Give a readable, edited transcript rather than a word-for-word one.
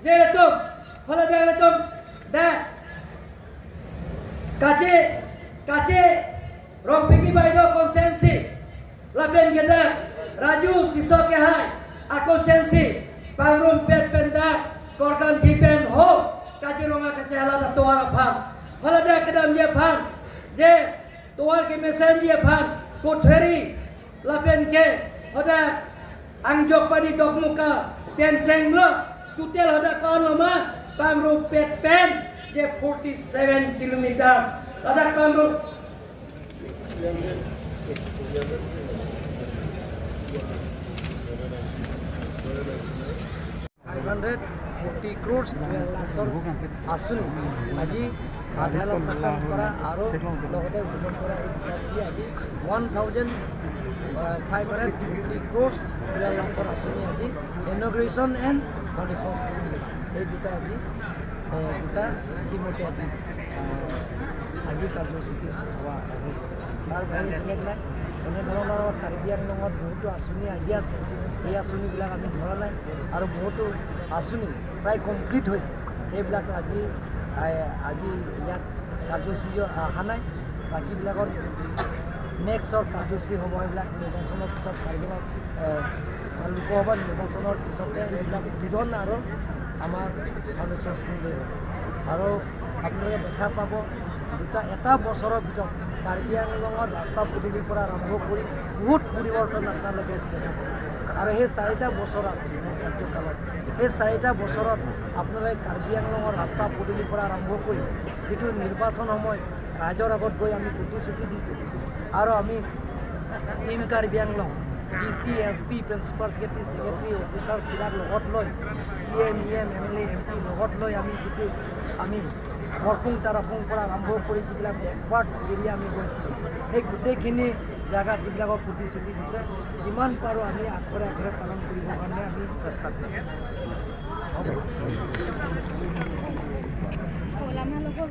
Je hola de tum da kache kache Rongpipi baido konsensi lapen kedak Raju tiso kehai akonsensi pangrum pet pendak korkan thipen ho Kaziranga kache hala da toar pham hola de kedam je pham je toar ke mesen je pham kotheri lapen ke hoda angjok pani dokmuka tencheng lo total hoda konoma pangrum pet pen je 47 kilometer hoda pangrum 540 crores আঁচনি আজি আধালা স্থাপন কৰা আৰু লগতে উদ্বোধন কৰা এই দুটা আজি 1540 crores লাখৰ আঁচনি আজি ইনগ্ৰেশ্যন এণ্ড ফাউণ্ডেশ্যন এই দুটা আজি দুটা স্কিমতে আজি আজি কাৰ্যসূচী হোৱা হৈছে। তাৰ বাহিৰে বেলেগ নাই। এনেধৰণৰ কাৰ্বি আংলঙত বহুতো আঁচনি আহি আছে, সেই আঁচনিবিলাক আমি ধৰা নাই আৰু বহুতো আঁচনি প্ৰায় কমপ্লিট হৈছে, সেইবিলাক আজি আজি ইয়াত কাৰ্যসূচী অহা নাই। বাকীবিলাকত নেক্সটৰ কাৰ্যসূচী হ'ব, সেইবিলাক নিৰ্বাচনৰ পিছত কাৰ্বি লোকসভা নিৰ্বাচনৰ পিছতে এইবিলাক উদ্বোধন আৰু আমাৰ ফাউণ্ডেশ্যন লৈ হ'ব। আৰু আপোনালোকে দেখা পাব দুটা এটা বছৰৰ ভিতৰত কাৰ্বি আংলঙত ৰাস্তা পদূলিৰ পৰা আৰম্ভ কৰি বহুত পৰিৱৰ্তন আপোনালোকে দেখা পাব। আৰু সেই 4টা বছৰ আছিল মোৰ কাৰ্যকালত, সেই 4টা বছৰত আপোনালোকে কাৰ্বি আংলঙৰ ৰাস্তা পদূলিৰ পৰা আৰম্ভ কৰি যিটো নিৰ্বাচন সময় ৰাইজৰ আগত গৈ আমি প্ৰতিশ্ৰুতি দিছিলোঁ আৰু আমি team Karbi Anglong D C S P principal secretary secretary অফিচাৰ্ছবিলাক লগত লৈ C M E M M L A M P লগত লৈ আমি যিটো আমি বৰপুং তাৰাপুং পৰা আৰম্ভ কৰি যিবিলাক বেকৱাৰ্ড এৰিয়া আমি গৈছিলোঁ, সেই গোটেইখিনি জেগাত যিবিলাকক প্ৰতিশ্ৰুতি দিছে যিমান পাৰোঁ আমি আখৰে আখৰে পালন কৰিবৰ কাৰণে আমি চেষ্টা কৰিম। হ'ব।